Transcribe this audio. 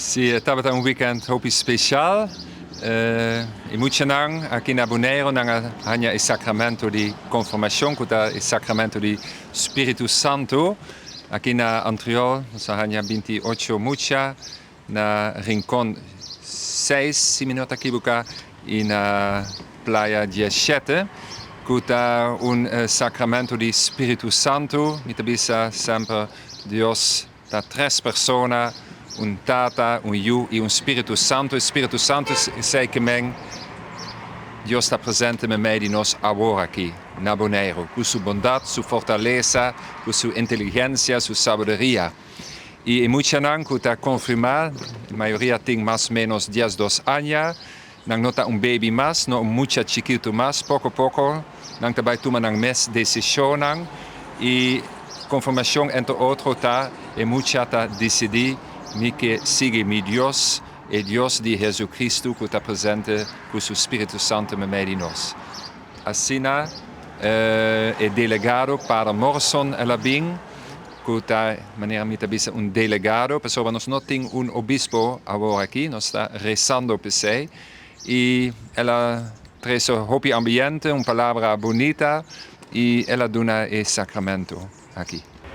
Si, tabata un weekend hopi special. E muchanan aki na Boneiro nan a haña e sacramento di confirmacion, cu ta e sacramento di Spiritu Santo. Aki na Antriol nos a haña 28 mucha, na Rincon 6, si mi no ta ekivoca, y na Playa 17, cu ta un sacramento di Spiritu Santo. Mi ta bisa semper, Dios ta tres persona, un Tata, un Yu y un Spiritu Santo. Spiritu Santo esey kiermen Dios ta presente meimei di nos awor aki, na Boneiro, cu su bondad, su fortalesa, cu su inteligencia, su sabiduria. Y muchanan cu ta confirma, mayoria tin mas o menos 12 aña, nan no ta un baby mas, no un mucha chikito mas, poco poco, nan ta bay tuma nan mes decision y confirmacion, entre otro, ta e mucha ta dicidi: mi kier sigui mi Dios, e Dios di Jesucristo cu ta presente cu su Spiritu Santo meimei di nos. Asina, e delegado Pader Morrison el a bin, cu ta, manera mi ta bisa, un delegado, pasobra nos no tin un obispo awor aki, nos ta rezando p'esey, y el a trece hopi ambiente, un palabra bunita, y el a duna e sacramento aki.